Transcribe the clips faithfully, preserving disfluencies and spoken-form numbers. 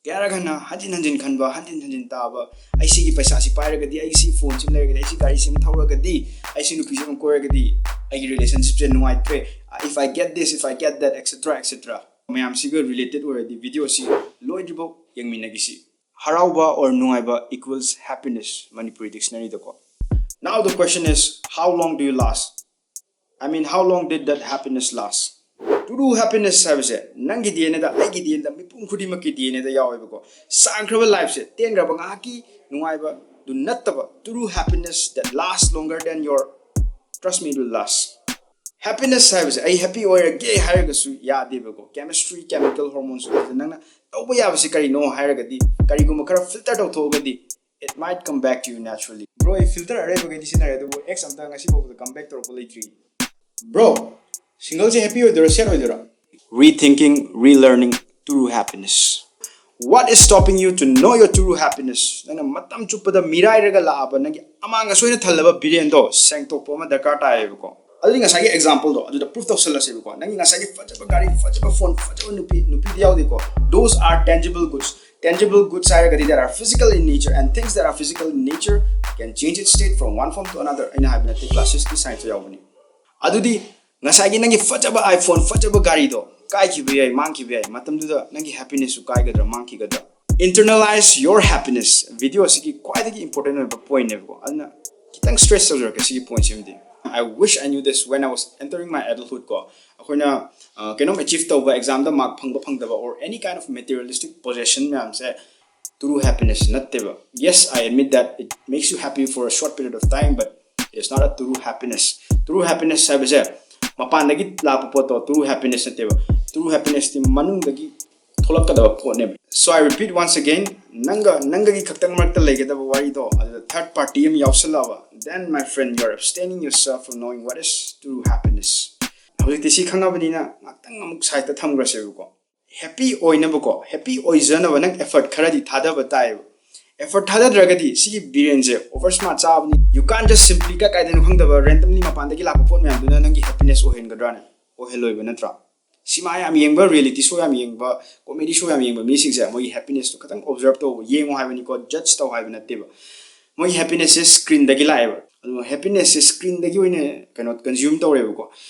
ꯀꯌꯥꯔꯛ ꯍꯟꯅ ꯍꯟꯖꯤꯟ ꯍꯟꯖꯤꯟ ꯈꯟꯕ, ꯍꯟꯖꯤꯟ ꯍꯟꯖꯤꯟ ꯇꯥꯕ, ꯑꯩ ꯁꯤꯒꯤ ꯄꯩꯁꯥꯁꯤ ꯄꯥꯏꯔꯒꯗꯤ, ꯑꯩ ꯁꯤ ꯐꯣꯟꯁꯤ ꯂꯩꯔꯒꯗꯤ, ꯑꯩ ꯁꯤ ꯒꯥꯔꯤꯁꯤ ꯑꯃ ꯊꯧꯔꯒꯗꯤ, ꯑꯩ ꯁꯤ ꯅꯨꯄꯤꯁꯤ ꯑꯃ ꯀꯣꯏꯔꯒꯗꯤ ꯑꯩꯒꯤ ꯔꯤꯂꯦꯁꯟꯁꯤꯞꯁꯦ ꯅꯨꯡꯉꯥꯏꯇ꯭ꯔꯦ, if I get this, if I get that, et cetera, et cetera. ꯃꯌꯥꯝꯁꯤꯒ ꯔꯤꯂꯦꯇꯦꯠ ꯑꯣꯏꯔꯗꯤ ꯚꯤꯗꯤꯑꯣꯁꯤ ꯂꯣꯏꯗ꯭ꯔꯤꯐꯥꯎ ꯌꯦꯡꯃꯤꯟꯅꯈꯤꯁꯤ꯫ ꯍꯔꯥꯎꯕ or ꯅꯨꯡꯉꯥꯏꯕ equals happiness, Manipuri dictionaryꯗꯀꯣ. Now the question is, how long do you last? I mean, how long did that happiness last? True happiness ꯍꯥꯏꯕꯁꯦ ꯅꯪꯒꯤ D N ꯑꯦꯗ, ꯑꯩꯒꯤ D N ꯑꯦꯗ, ꯃꯤꯄꯨꯝ ꯈꯨꯗꯤꯡꯃꯛꯀꯤ ꯗꯤ ꯑꯦꯟ ꯑꯦꯗ ꯌꯥꯎꯋꯦꯕꯀꯣ꯫ ꯁꯥꯡꯈ꯭ꯔꯕ ꯂꯥꯏꯐꯁꯦ, ꯇꯦꯟꯈ꯭ꯔꯕ ꯉꯥꯏꯍꯥꯛꯀꯤ ꯅꯨꯡꯉꯥꯏꯕꯗꯨ ꯅꯠꯇꯕ, true happiness that lasts longer than your, trust me, it will last. Happiness ꯍꯥꯏꯕꯁꯦ ꯑꯩ ꯍꯦꯄꯤ ꯑꯣꯏꯔꯒꯦ ꯍꯥꯏꯔꯒꯁꯨ ꯌꯥꯗꯦꯕꯀꯣ꯫ ꯀꯦꯃꯤꯁꯇ꯭ꯔꯤ, ꯀꯦꯃꯤꯀꯦꯜ ꯍꯣꯔꯃꯣꯟꯁ, ꯅꯪꯅ ꯇꯧꯕ ꯌꯥꯕꯁꯤ ꯀꯔꯤꯅꯣ ꯍꯥꯏꯔꯒꯗꯤ, ꯀꯔꯤꯒꯨꯝꯕ ꯈꯔ ꯐꯤꯜꯇꯔ ꯇꯧꯊꯣꯛꯑꯒꯗꯤ, it might come back to you naturally. Bro, ꯑꯩ ꯐꯤꯜꯇꯔ ꯑꯔꯩꯕꯈꯩꯗꯤ ꯁꯤꯖꯤꯟꯅꯔꯦ, ꯑꯗꯨꯕꯨ ꯑꯦꯛꯁ ꯑꯝꯇ ꯉꯁꯤ ꯐꯥꯎꯕꯗ ꯀꯝ ꯕꯦꯛ ꯇꯧꯔꯛꯄ ꯂꯩꯇ꯭ꯔꯤ꯫ Bro, ꯁꯤꯡꯒꯜꯁꯦ ꯍꯦꯄꯤ ꯑꯣꯏꯗꯣꯏꯔꯣ, ꯁꯦꯠ ꯑꯣꯏꯗꯣꯏꯔꯣ? Rethinking, relearning, true happiness. What is stopping you to know your true happiness? ꯅꯪꯅ ꯃꯇꯝ ꯆꯨꯞꯄꯗ ꯃꯤꯔꯥꯏꯔꯒ ꯂꯥꯛꯑꯕ ꯅꯪꯒꯤ ꯑꯃꯥꯡ ꯑꯁꯣꯏꯅ ꯊꯜꯂꯕ ꯕꯤꯔꯦꯟꯗꯣ ꯁꯦꯡꯇꯣꯛꯄ ꯑꯃ ꯗꯔꯀꯥꯔ ꯇꯥꯏꯌꯦꯕꯀꯣ꯫ ꯑꯗꯨꯗꯤ ꯉꯁꯥꯏꯒꯤ ꯑꯦꯛꯖꯥꯝꯄꯜꯗꯣ ꯑꯗꯨꯗ ꯄ꯭ꯔꯨꯐ ꯇꯧꯁꯜꯂꯁꯦꯕꯀꯣ꯫ ꯅꯪꯒꯤ ꯉꯁꯥꯏꯒꯤ ꯐꯖꯕ ꯒꯥꯔꯤ, ꯐꯖꯕ ꯐꯣꯟ, ꯐꯖꯕ ꯅꯨꯄꯤ, ꯅꯨꯄꯤꯗꯤ ꯌꯥꯎꯗꯦꯀꯣ꯫ Those are tangible goods. Tangible goods ꯍꯥꯏꯔꯒꯗꯤ, that are physical in nature, and things that are physical in nature can change its state from one form to another. ꯑꯩꯅ ꯍꯥꯏꯕ ꯅꯠꯇꯦ, ꯀ꯭ꯂꯥꯁ ꯁꯤꯛꯁꯀꯤ ꯁꯥꯏꯟꯁꯇ ꯌꯥꯎꯕꯅꯤ꯫ ꯑꯗꯨꯗꯤ ꯉꯁꯥꯏꯒꯤ ꯅꯪꯒꯤ ꯐꯖꯕ ꯑꯥꯏꯐꯣꯟ, ꯐꯖꯕ ꯒꯥꯔꯤꯗꯣ ꯀꯥꯏꯈꯤꯕ ꯌꯥꯏ, ꯃꯥꯡꯈꯤꯕ ꯌꯥꯏ꯫ ꯃꯇꯝꯗꯨꯗ ꯅꯪꯒꯤ ꯍꯦꯄꯤꯅꯦꯁꯁꯨ ꯀꯥꯏꯒꯗ꯭ꯔꯥ, ꯃꯥꯡꯈꯤꯒꯗ꯭ꯔꯥ? Internalize your happiness. ꯚꯤꯗꯤꯑꯣ ꯑꯁꯤꯒꯤ ꯈ꯭ꯋꯥꯏꯗꯒꯤ ꯏꯝꯄꯣꯔꯇꯦꯟ ꯑꯣꯏꯕ ꯄꯣꯏꯟꯠꯅꯦꯕꯀꯣ꯫ ꯑꯗꯨꯅ ꯈꯤꯇꯪ ꯁ꯭ꯇ꯭ꯔꯦꯁ ꯇꯧꯖꯔꯛꯀꯦ ꯁꯤꯒꯤ ꯄꯣꯏꯟꯠꯁꯤꯃꯗꯤ꯫ I wish I knew this when I was entering my adulthood ꯀꯣ꯫ ꯑꯩꯈꯣꯏꯅ ꯑ, ꯀꯩꯅꯣꯝ ꯑꯦꯆꯤꯞ ꯇꯧꯕ, ꯑꯦꯛꯖꯥꯝꯗ ꯃꯥꯔꯛ ꯐꯪꯕ ꯐꯪꯗꯕ, or any kind of materialistic possession ꯃꯌꯥꯝꯁꯦ true happiness ꯅꯠꯇꯦꯕ꯫ Yes, I admit that it makes you happy for a short period of time, but it's not a true happiness. True happiness ꯍꯥꯏꯕꯁꯦ ꯃꯄꯥꯟꯗꯒꯤ ꯂꯥꯛꯄ ꯄꯣꯠꯇꯣ true happiness ꯅꯠꯇꯦꯕ꯫ True happinessꯇꯤ ꯃꯅꯨꯡꯗꯒꯤ ꯊꯣꯛꯂꯛꯀꯗꯕ ꯄꯣꯠꯅꯦꯕ꯫ So I repeat once again, ꯅꯪꯒ ꯅꯪꯒꯒꯤ ꯈꯛꯇꯪ ꯃꯔꯛꯇ ꯂꯩꯒꯗꯕ ꯋꯥꯔꯤꯗꯣ ꯑꯗꯨꯗ ꯊꯥꯔꯠ ꯄꯥꯔꯇꯤ ꯑꯃ ꯌꯥꯎꯁꯜꯂꯛꯑꯕ, then my friend, you are abstaining yourself from knowing what is true happiness. ꯍꯧꯖꯤꯛꯇꯤ ꯁꯤ ꯈꯪꯉꯕꯅꯤꯅ ꯉꯥꯛꯇꯪ ꯑꯃꯨꯛ ꯁꯥꯏꯠꯇ ꯊꯝꯈ꯭ꯔꯁꯦꯕꯀꯣ꯫ ꯍꯦꯄꯤ ꯑꯣꯏꯅꯕꯀꯣ, ꯍꯦꯄꯤ ꯑꯣꯏꯖꯅꯕ ꯅꯪ ꯑꯦꯐꯔꯠ ꯈꯔꯗꯤ ꯊꯥꯗꯕ ꯇꯥꯏꯌꯦꯕ꯫ ꯑꯦꯐꯔꯠ ꯊꯥꯗꯗ꯭ꯔꯒꯗꯤ ꯁꯤꯒꯤ ꯕꯤꯔꯦꯟꯁꯦ ꯑꯣꯚꯔ ꯁ꯭ꯃꯥꯔꯠ ꯆꯥꯕꯅꯤ꯫ You can't just simply ꯀꯥꯏ ꯀꯥꯏꯗꯅꯣ ꯈꯪꯗꯕ ꯔꯦꯟꯗꯝꯂꯤ ꯃꯄꯥꯟꯗꯒꯤ ꯂꯥꯛꯄ ꯄꯣꯠ ꯃꯌꯥꯝꯗꯨꯅ ꯅꯪꯒꯤ ꯍꯦꯄꯤꯅꯦꯁ ꯑꯣꯏꯍꯟꯒꯗ꯭ꯔꯥꯅꯦ? ꯑꯣꯏꯍꯜꯂꯣꯏꯕ ꯅꯠꯇ꯭ꯔꯥ? ꯁꯤꯃꯥ ꯌꯥꯝ ꯌꯦꯡꯕ, ꯔꯤꯌꯦꯂꯤꯇꯤ ꯁꯣ ꯌꯥꯝ ꯌꯦꯡꯕ, ꯀꯣꯃꯦꯗꯤ ꯁꯣ ꯌꯥꯝ ꯌꯦꯡꯕ ꯃꯤꯁꯤꯡꯁꯦ ꯃꯣꯏꯒꯤ ꯍꯦꯄꯤꯅꯦꯁꯇꯣ ꯈꯤꯇꯪ ꯑꯣꯕꯖꯔꯕ ꯇꯧꯕ, ꯌꯦꯡꯉꯣ ꯍꯥꯏꯕꯅꯤꯀꯣ, ꯖꯖ ꯇꯧ ꯍꯥꯏꯕ ꯅꯠꯇꯦꯕ꯫ ꯃꯣꯏꯒꯤ ꯍꯦꯄꯤꯅꯦꯁꯁꯦ ꯁ꯭ꯀ꯭ꯔꯤꯟꯗꯒꯤ ꯂꯥꯛꯑꯦꯕ꯫ ꯑꯗꯨ ꯍꯦꯄꯤꯅꯦꯁꯁꯦ ꯁ꯭ꯀ꯭ꯔꯤꯟꯗꯒꯤ ꯑꯣꯏꯅ ꯀꯩꯅꯣ ꯀꯟꯖ꯭ꯌꯨꯝ ꯇꯧꯔꯦꯕꯀꯣ꯫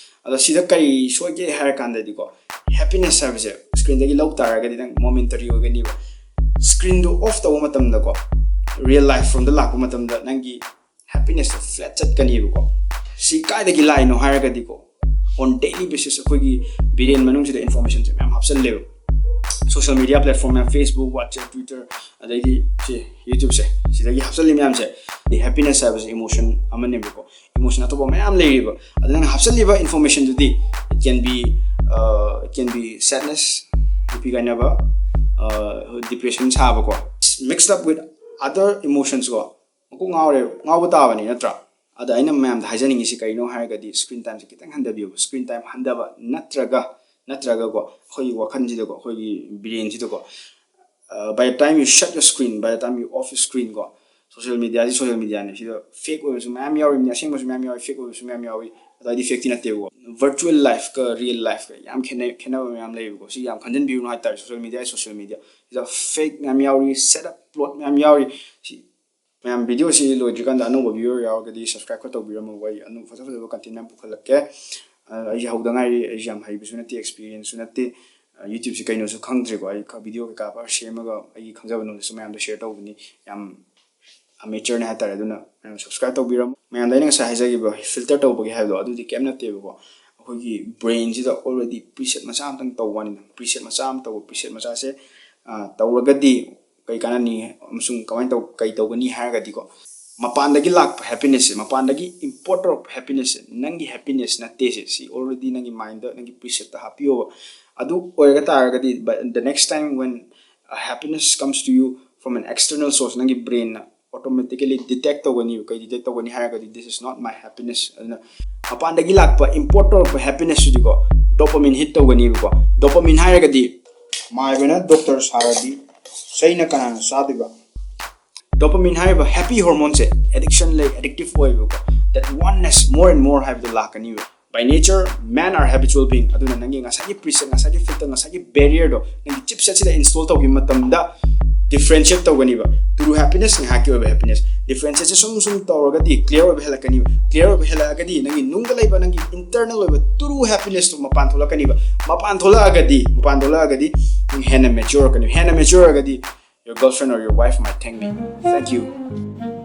ꯑꯗꯣ ꯁꯤꯗ ꯀꯔꯤ ꯁꯣꯏꯒꯦ ꯍꯥꯏꯔ ꯀꯥꯟꯗꯗꯤꯀꯣ, ꯍꯦꯄꯤꯅꯦꯁ ꯍꯥꯏꯕꯁꯦ ꯁ꯭ꯀ꯭ꯔꯤꯟꯗꯒꯤ ꯂꯧ ꯇꯥꯔꯒꯗꯤ ꯅꯪ ꯃꯣꯃꯦꯟꯇꯔꯤ ꯑꯣꯏꯒꯅꯤꯕ꯫ ꯁ꯭ꯀ꯭ꯔꯤꯟꯗꯣ ꯑꯣꯐ ꯇꯧꯕ ꯃꯇꯝꯗꯀꯣ, ꯔꯤꯌꯦꯜ ꯂꯥꯏꯐ ꯔꯣꯝꯗ ꯂꯥꯛꯄ ꯃꯇꯝꯗ ꯅꯪꯒꯤ ꯍꯦꯄꯤꯅꯦꯁꯇꯣ ꯐ꯭ꯂꯦꯠ ꯆꯠꯀꯅꯤꯕꯀꯣ꯫ ꯁꯤ ꯀꯥꯏꯗꯒꯤ ꯂꯥꯛꯏꯅꯣ ꯍꯥꯏꯔꯒꯗꯤꯀꯣ, on daily basis ꯑꯩꯈꯣꯏꯒꯤ ꯕ꯭ꯔꯦꯟ ꯃꯅꯨꯡꯁꯤꯗ ꯏꯟꯐꯣꯔꯃꯦꯁꯟꯁꯦ ꯃꯌꯥꯝ ꯍꯥꯞꯆꯜꯂꯦꯕ꯫ ꯁꯣꯁꯤꯌꯦꯜ ꯃꯤꯗꯤꯌꯥ ꯄ꯭ꯂꯦꯠꯐꯣꯔꯝ ꯃꯌꯥꯝ, ꯐꯦꯁꯕꯨꯛ, ꯋꯥꯆꯦꯞ, ꯇ꯭ꯋꯤꯇꯔ, ꯑꯗꯩꯗꯤ ꯁꯤ ꯌꯨꯇ꯭ꯌꯨꯕꯁꯦ, ꯁꯤꯗꯒꯤ ꯍꯥꯞꯆꯜꯂꯤ ꯃꯌꯥꯝꯁꯦ꯫ ꯍꯦꯄꯤꯅꯦꯁ ꯍꯥꯏꯕꯁꯦ ꯏꯃꯣꯁꯟ ꯑꯃꯅꯦꯕꯀꯣ꯫ ꯏꯃꯣꯁꯟ ꯑꯇꯣꯞꯄ ꯃꯌꯥꯝ ꯂꯩꯔꯤꯕ꯫ ꯑꯗꯨ ꯅꯪꯅ ꯍꯥꯞꯆꯜꯂꯤꯕ ꯏꯟꯐꯣꯔꯃꯦꯁꯟꯗꯨꯗꯤ, it can be, uh, it can be sadness, ꯅꯨꯄꯤ ꯀꯥꯏꯅꯕ, depression ꯁꯥꯕꯀꯣ, mixed up with other emotions ꯀꯣ꯫ ꯃꯀꯣꯛ ꯉꯥꯎꯔꯦ, ꯉꯥꯎꯕ ꯇꯥꯕꯅꯤ ꯅꯠꯇ꯭ꯔꯥ? ꯑꯗ ꯑꯩꯅ ꯃꯌꯥꯝꯗ ꯍꯥꯏꯖꯅꯤꯡꯉꯤꯁꯤ ꯀꯩꯅꯣ ꯍꯥꯏꯔꯒꯗꯤ, ꯁ꯭ꯀ꯭ꯔꯤꯟ ꯇꯥꯏꯝꯁꯦ ꯈꯤꯇꯪ ꯍꯟꯊꯕꯤꯌꯨ꯫ ꯁ꯭ꯀ꯭ꯔꯤꯟ ꯇꯥꯏꯝ ꯍꯟꯊꯕ ꯅꯠꯇ꯭ꯔꯒ, ꯅꯠꯇ꯭ꯔꯒꯀꯣ, ꯑꯩꯈꯣꯏꯒꯤ ꯋꯥꯈꯜꯁꯤꯗꯀꯣ, ꯑꯩꯈꯣꯏꯒꯤ ꯕ꯭ꯔꯦꯟꯁꯤꯗꯀꯣ, by the time you shut your screen, by the time you off your screen ꯀꯣ, ꯁꯣꯁꯤꯌꯦꯜ ꯃꯤꯗꯤꯌꯥꯁꯤ ꯁꯣꯁꯤꯌꯦꯜ ꯃꯤꯗꯤꯌꯥꯅꯤ, ꯁꯤꯗ ꯐꯦꯛ ꯑꯣꯏꯕꯁꯨ ꯃꯌꯥꯝ ꯌꯥꯎꯔꯤꯕꯅꯤ, ꯑꯁꯦꯡꯕꯁꯨ ꯃꯌꯥꯝ ꯌꯥꯎꯏ, ꯐꯦꯛ ꯑꯣꯏꯕꯁꯨ ꯃꯌꯥꯝ ꯌꯥꯎꯏ꯫ ꯑꯗꯣ ꯑꯩꯗꯤ ꯐꯦꯛꯇꯤ ꯅꯠꯇꯦꯕꯀꯣ꯫ ꯚꯔꯆꯨꯋꯦꯜ ꯂꯥꯏꯐꯀ ꯔꯤꯌꯦꯜ ꯂꯥꯏꯐꯀ ꯌꯥꯝ ꯈꯦꯠꯅꯩ, ꯈꯦꯠꯅꯕ ꯃꯌꯥꯝ ꯂꯩꯌꯦꯕꯀꯣ꯫ ꯁꯤ ꯌꯥꯝ ꯈꯟꯖꯟꯕꯤꯔꯨꯅꯨ ꯍꯥꯏꯇꯥꯔꯦ꯫ ꯁꯣꯁꯤꯌꯦꯜ ꯃꯤꯗꯤꯌꯥ ꯁꯣꯁꯤꯌꯦꯜ ꯃꯤꯗꯤꯌꯥ ꯁꯤꯗ ꯐꯦꯛ ꯃꯌꯥꯝ ꯌꯥꯎꯔꯤ, ꯁꯦꯠ ꯑꯞ ꯄ꯭ꯂꯣꯠ ꯃꯌꯥꯝ ꯌꯥꯎꯔꯤ꯫ ꯁꯤ ꯃꯌꯥꯝ, ꯚꯤꯗꯤꯑꯣꯁꯤ ꯂꯣꯏꯗ꯭ꯔꯤꯀꯥꯟꯗ ꯑꯅꯧꯕ ꯚ꯭ꯌꯨꯋꯔ ꯌꯥꯎꯔꯒꯗꯤ ꯁꯕꯁꯀ꯭ꯔꯥꯏꯕ ꯈꯔ ꯇꯧꯕꯤꯔꯝꯃꯣ꯫ ꯑꯩ ꯑꯅꯧꯕ ꯐꯖ ꯐꯖꯕ ꯀꯟꯇꯦꯟ ꯃꯌꯥꯝ ꯄꯨꯈꯠꯂꯛꯀꯦ꯫ ꯑ, ꯑꯩꯁꯦ ꯍꯧꯗ ꯉꯥꯏꯔꯤ, ꯑꯩꯁꯦ ꯌꯥꯝ ꯍꯩꯕꯁꯨ ꯅꯠꯇꯦ, ꯑꯦꯛꯁꯄꯤꯔꯤꯌꯦꯟꯁꯁꯨ ꯅꯠꯇꯦ꯫ ꯑ, ꯌꯨꯇ꯭ꯌꯨꯕꯁꯤ ꯀꯩꯅꯣꯁꯨ ꯈꯪꯗ꯭ꯔꯤꯀꯣ꯫ ꯑꯩ ꯈ-, ꯚꯤꯗꯤꯑꯣ ꯀꯩꯀꯥ ꯐꯖꯅ ꯁꯦꯝꯃꯒ ꯑꯩꯒꯤ ꯈꯪꯖꯕ ꯅꯣꯂꯦꯖꯁꯨ ꯃꯌꯥꯝꯗ ꯁꯦꯌꯔ ꯇꯧꯕꯅꯤ꯫ ꯌꯥꯝ ꯑꯃꯦꯆꯔꯅꯦ ꯍꯥꯏꯇꯥꯔꯦ꯫ ꯑꯗꯨꯅ ꯃꯌꯥꯝ ꯁꯕꯁꯀ꯭ꯔꯥꯏꯕ ꯇꯧꯕꯤꯔꯝꯃꯣ꯫ ꯃꯌꯥꯝꯗ ꯑꯩꯅ ꯉꯁꯥꯏ ꯍꯥꯏꯖꯈꯤꯕ ꯐꯤꯜꯇꯔ ꯇꯧꯕꯒꯤ ꯍꯥꯏꯕꯗꯣ, ꯑꯗꯨꯗꯤ ꯀꯩꯝ ꯅꯠꯇꯦꯕꯀꯣ꯫ ꯑꯩꯈꯣꯏꯒꯤ ꯕ꯭ꯔꯦꯟꯁꯤꯗ already preset ꯃꯆꯥ ꯑꯃꯇꯪ ꯇꯧꯕ ꯋꯥꯅꯤꯗ꯫ Preset ꯃꯆꯥ ꯑꯃ ꯇꯧꯕ, preset ꯃꯆꯥꯁꯦ, ꯑ, ꯇꯧꯔꯒꯗꯤ ꯀꯩ ꯀꯥꯟꯅꯅꯤ ꯑꯃꯁꯨꯡ ꯀꯃꯥꯏꯅ ꯇꯧ-, ꯀꯩ ꯇꯧꯒꯅꯤ ꯍꯥꯏꯔꯒꯗꯤꯀꯣ, ꯃꯄꯥꯟꯗꯒꯤ ꯂꯥꯛꯄ ꯍꯦꯄꯤꯅꯦꯁꯁꯦ, ꯃꯄꯥꯟꯗꯒꯤ ꯏꯝꯄꯣꯔꯠ ꯇꯧꯔꯛꯄ ꯍꯦꯄꯤꯅꯦꯁꯁꯦ ꯅꯪꯒꯤ ꯍꯦꯄꯤꯅꯦꯁ ꯅꯠꯇꯦ꯫ ꯁꯦ, ꯁꯤ already ꯅꯪꯒꯤ ꯃꯥꯏꯟꯗ, ꯅꯪꯒꯤ ꯄ꯭ꯔꯤꯁꯦꯠꯇ ꯍꯥꯞꯄꯤꯌꯣꯕ꯫ ꯑꯗꯨ ꯑꯣꯏꯔꯒ ꯇꯥꯔꯒꯗꯤ, but the next time when a happiness comes to you from an external source, ꯅꯪꯒꯤ ꯕ꯭ꯔꯦꯟꯅ automatically detect ꯇꯧꯒꯅꯤ꯫ ꯀꯩ detect ꯇꯧꯒꯅꯤ ꯍꯥꯏꯔꯒꯗꯤ, "This is not my happiness." ꯑꯗꯨꯅ ꯃꯄꯥꯟꯗꯒꯤ ꯂꯥꯛꯄ, ꯏꯝꯄꯣꯔꯠ ꯇꯧꯔꯛꯄ ꯍꯦꯄꯤꯅꯦꯁꯁꯤꯗꯤꯀꯣ, ꯗꯣꯄꯥꯃꯤꯟ ꯍꯤꯠ ꯇꯧꯒꯅꯤꯕꯀꯣ꯫ ꯗꯣꯄꯥꯃꯤꯟ ꯍꯥꯏꯔꯒꯗꯤ, ꯃꯥꯏꯕꯅ ꯗꯣꯛꯇꯔ ꯁꯥꯔꯗꯤ ꯆꯩꯅ ꯀꯅꯥꯅ ꯆꯥꯗꯣꯏꯕ? ꯗꯣꯄꯥꯃꯤꯟ ꯍꯥꯏꯔꯤꯕ ꯍꯦꯄꯤ ꯍꯣꯔꯃꯣꯟꯁꯦ ꯑꯦꯗꯤꯛꯁꯟ ꯂꯩ, ꯑꯦꯗꯤꯛꯇꯤꯚ ꯑꯣꯏꯕꯀꯣ, that oneness more and more ꯍꯥꯏꯕꯗꯣ ꯂꯥꯛꯀꯅꯤꯕ꯫ By nature, men are habitual being. ꯑꯗꯨꯅ ꯅꯪꯒꯤ ꯉꯁꯥꯏꯒꯤ preset, ꯉꯁꯥꯏꯒꯤ filter, ꯉꯁꯥꯏꯒꯤ barrier ꯗꯣ ꯅꯪꯒꯤ chipset ꯁꯤꯗ install ꯇꯧꯈꯤꯕ ꯃꯇꯝꯗ differentiate ꯇꯧꯒꯅꯤꯕ꯫ True happiness, ꯉꯥꯏꯍꯥꯛꯀꯤ ꯑꯣꯏꯕ happiness꯫ Differentiate ꯁꯦ ꯁꯨꯝ ꯁꯨꯝ ꯇꯧꯔꯒꯗꯤ clear ꯑꯣꯏꯕ ꯍꯦꯜꯂꯛꯀꯅꯤꯕ꯫ Clear ꯑꯣꯏꯕ ꯍꯦꯜꯂꯛꯑꯒꯗꯤ ꯅꯪꯒꯤ ꯅꯨꯡꯗ ꯂꯩꯕ ꯅꯪꯒꯤ internal ꯑꯣꯏꯕ true happiness ꯇꯣ ꯃꯄꯥꯟ ꯊꯣꯛꯂꯛꯀꯅꯤꯕ꯫ ꯃꯄꯥꯟ ꯊꯣꯛꯂꯛꯑꯒꯗꯤ, ꯃꯄꯥꯟ ꯊꯣꯛꯂꯛꯑꯒꯗꯤ ꯅꯪ ꯍꯦꯟꯅ mature ꯑꯣꯏꯔꯛꯀꯅꯤ꯫ ꯍꯦꯟꯅ mature ꯑꯣꯏꯔꯒꯗꯤ your girlfriend or your wife might thank me. Thank you.